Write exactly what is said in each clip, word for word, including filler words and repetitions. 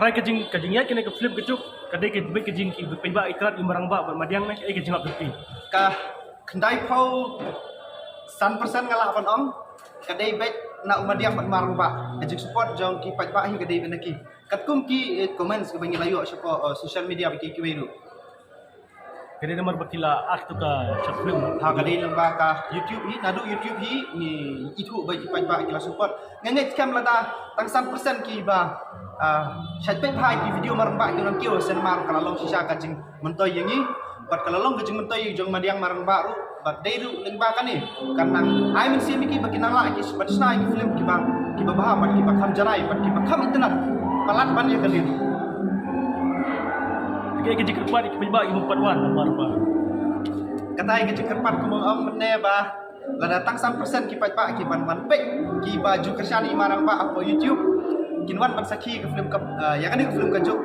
Ka jing, ka jingïaid kane ka film Ka Juk ka dei ka beit ka jing ki paidbah Itynnad, i Marangbah bad Madiang ne, kaei ka jingïap jong phi? Ka khyndai phew san percent nga lah ban ong ka dei beit na u Madiang bad Marangbah. Ka jingsupport jong ki paidbah hi ka dei beit na ki. Katkum ki, eh, comments kiba ngi la ïoh shapoh, eh, social media bad ki kiwei ruh. Ka dei namar ba ki la act to ka short film. Ha, ka dei lyngba ka YouTube hi, naduh YouTube hi ngi ithuh ba ki paidbah ki la support. Nga ngeit skhem lada tang san percent kiba, ah, shait peit bha ïa ki video Marangbah ki nang kiew ha cinema ruh ka la long shisha ka jingmyntoi ïa ngi. Bad ka la long ka jingmyntoi ïa jong Madiang Marangbah ruh. Bad dei ruh lyngba kane kan nang ai mynsiem ïa ki ba kin nang lah ïa ki ban shna ïa ki film kiba, kiba bha bad kiba kham janai bad kiba kham itynnad palat ban ïa ka liang. Kaei ka jingkyrpad ïa ki paidbah ïa ki bym pat wan namar ba? Kata ïa ka jingkyrpad kumba ong mynne ba lada tang san percent ki paidbah ki ban wan peit kiba ju kyrshan ïa i Marangbah hapoh YouTube, kin wan ban sakhi ka film ka, ah, ïa kane ka film Ka Juk,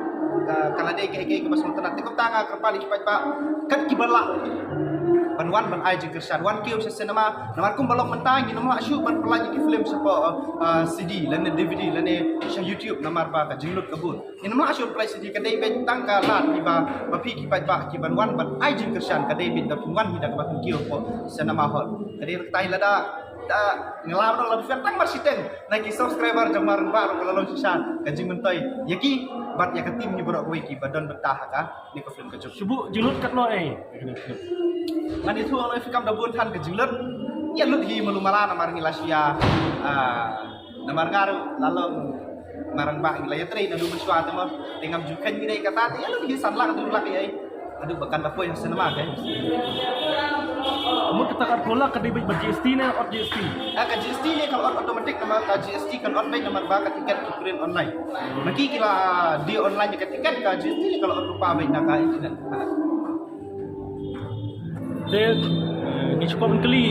ah, ka la dei kaei kaei kaba sngewtynnat. Te kumta nga kyrpad ïa ki paidbah kat kiba lah ban wan ban ai jingkyrshan, wan kiew sha cinema. Namar kumba long mynta ngin ym lah shuh ban pyllait ïa ki film shapoh, ah, ah, C D lane D V D lane sha YouTube namar ba ka jinglut ka bun. Ngin ym lah shuh ban pyllait C D, ka dei beit tang ka lad kiba, ba phi ki paidbah ki ban wan ban ai jingkyrshan, ka dei beit ba phin wan hi da kaba phin kiew hapoh cinema hall. Ka dei, kata hi lada, da, nga la ong la phi tang mar shiteng na ki subscriber jong Marangbah ruh ka la long shisha ka jingmyntoi ïa ki bad ïa ka team ngi baroh kawei kiba don bynta ha kane ka film Ka Juk. Shu buh jinglut katno ei? Ngan ïathuh ïa phi, kam da bun than ka jinglut. Ïa lut hi malu mala namar ngi la shu ïa, ah, namar nga ruh la long Marangbah ngi la ïatrei naduh mynshuwa te mo. Te ngam ju kheiñ ngi dei kata te ïa lut hi san lak, hynriew lak ïa ei. Haduh ba kan da poi ha cinema ka. Mut kata ka arphew lak ka dei beit bad G S T ne ot G S T? Ah, ka G S T ne ka ot automatic namar ka G S T kan ot beit namar ba ka tiket ki print online. Ma ki ki la die online ka tiket, ka G S T ne ka la ot lypa beit na ka internet. Te, eh, ngi shu kwah ban kylli,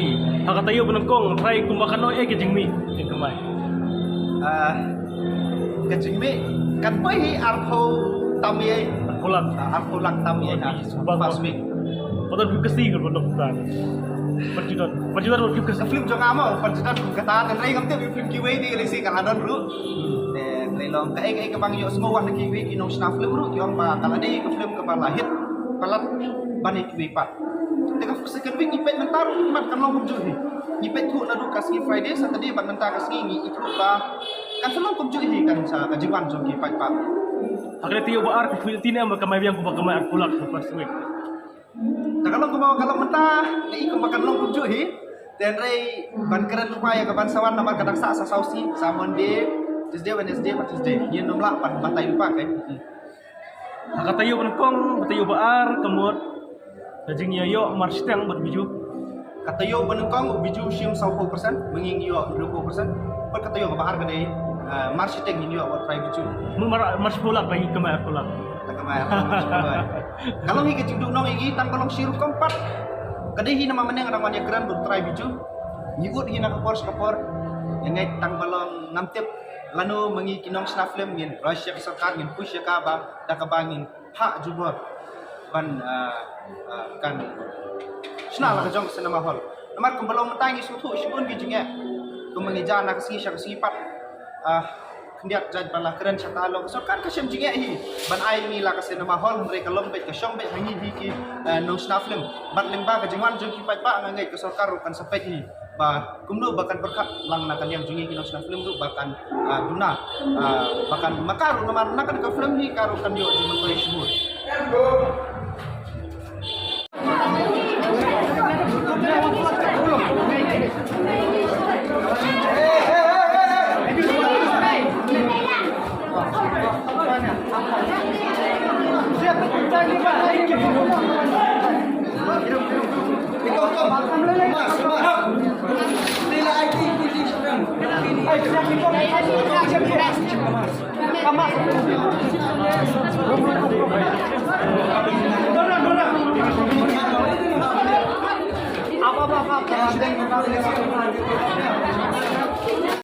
ha ka taïew ba nyngkong, trai kumba katno ei ka jingmih, jingkmai? Ah, ka jingmih, kan poi hi arphew tam ei. Arphew lak. Ah, arphew lak tam ei, ha. First week. Pat don view ka sngi ka don. Pat ju don. Pat ju don view ka sngi. Ka film jong nga mo, pat ju don kata, tang trai ngam tip film kiwei te lei sngi ka la don ruh. Te, trai long kaei kaei kaba ngi ïohsngew wat na kiwei ki nongshna film ruh, ki ong ba ka la dei ka film kaba la hit palat ban ïa kiwei pat. Te ka second week ngi peit mynta ruh, mat kan long kumjuh hi. Ngi peit thuh naduh ka sngi Friday, Saturday bad mynta ka sngi ngi ithuh ba kan sa long kumjuh hi kan sa ka jingwan jong ki paidbah. Ha ka taïew ba ar ka film te ne em ba ka mai biang kumba ka mai arphew lak ka first week? Te ka long kumba ka long mynta, nga i kumba kan long kumjuh hi. Te hynrei ban kren lypa ïa ka ban sa wan namar ka dang sah sa Saw Sngi, sa Monday, Tuesday, Wednesday bad Thursday. Ngin ym lah ban batai lypa ka. Ha ka taïew ba nyngkong, ka taïew ba ar, ka mut ka jingïaïoh marshiteng bad u Biju. Ka taïew ba nyngkong u Biju shim sawphew percent, ma ngi ngi ïoh hynriewphew percent. Bad ka taïew kaba ar ka dei, eh, marshiteng ngin ïoh wat trai Biju. Mut mar, marshiphew lak ba ngi kmai arphew lak. Ta kmai arphew lak. Ka long hi ka jingduhnong ïa ngi tang ba long shi rukom pat. Ka dei hi namar mynne nga dang wan ïakren bad u trai Biju. Ngi ud hi na ka por sha ka por. Ïa ngeit tang ba long ngam tip lano, ma ngi ki nongshna film ngin rush ïa ka sorkar, ngin push ïa ka ba da kaba ngin ha jubor ban, ah, ah, kan shna la ka jong cinema hall. Namar kumba long mynta ngi sngewthuh shibun ki jingeh. Kumba ngi ja na ka sngi sha ka sngi pat. Ah, khyndiat jait ba la kren shata long ka sorkar ka shem jingeh hi ban ai ngi la ka cinema hall, hynrei ka long beit, ka shong beit ha ngi hi ki, ah, nongshna film. Bad lyngba ka jingwan jong ki paidbah nga ngeit ka sorkar ruh kan sa peit hi. Ba kumno ba kan pyrkhat lang na ka liang jong ngi ki nongshna film ruh ba kan, ah, duna, ah, ba kan maka ruh namar na kane ka film hi ka ruh kan ïoh jingmyntoi shibun.